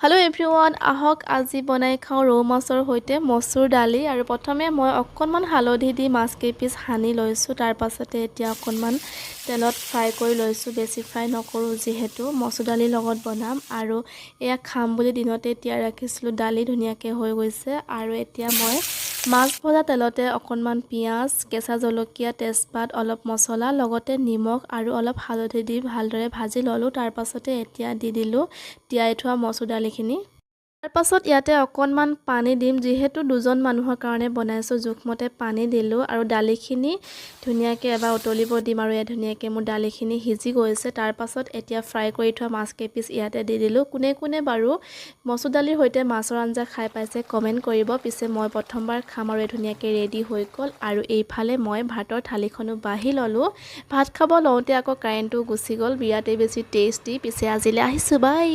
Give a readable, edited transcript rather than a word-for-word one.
Hello' everyone, আহক আজি বনাই খাওঁ ৰৌ মাছৰ সৈতে মচুৰ দালি। আৰু প্ৰথমে মই অকণমান হালধি দি মাছ কেইপিচ সানি লৈছোঁ। তাৰ পাছতে এতিয়া অকণমান তেলত ফ্ৰাই কৰি লৈছোঁ। বেছি ফ্ৰাই নকৰোঁ, যিহেতু মচুৰ দালিৰ লগত বনাম। আৰু এয়া খাম বুলি দিনতে তিয়াই ৰাখিছিলোঁ দালি, ধুনীয়াকৈ হৈ গৈছে। আৰু এতিয়া মই মাছ ভজা তেলতে অকণমান পিঁয়াজ, কেঁচা জলকীয়া, তেজপাত, অলপ মছলা, লগতে নিমখ আৰু অলপ হালধি দি ভালদৰে ভাজি ল'লোঁ। তাৰ পাছতে এতিয়া দি দিলোঁ তিয়াই থোৱা মচুৰ দালিখিনি। তাৰপাছত ইয়াতে অকণমান পানী দিম। যিহেতু দুজন মানুহৰ কাৰণে বনাইছোঁ, জোখমতে পানী দিলোঁ আৰু দালিখিনি ধুনীয়াকৈ এবাৰ উতলিব দিম। আৰু ইয়াত ধুনীয়াকৈ মোৰ দালিখিনি সিজি গৈছে। তাৰপাছত এতিয়া ফ্ৰাই কৰি থোৱা মাছ কেইপিচ ইয়াতে দি দিলোঁ। কোনে কোনে বাৰু মচুৰ দালিৰ সৈতে মাছৰ আঞ্জা খাই পাইছে, কমেণ্ট কৰিব। পিছে মই প্ৰথমবাৰ খাম। আৰু এই ধুনীয়াকৈ ৰেডি হৈ গ'ল। আৰু এইফালে মই ভাতৰ থালিখনো বাঢ়ি ল'লোঁ। ভাত খাব লওঁতে আকৌ কাৰেণ্টটো গুচি গ'ল। বিৰাটেই বেছি টেষ্টি। পিছে আজিলৈ আহিছোঁ, বাই।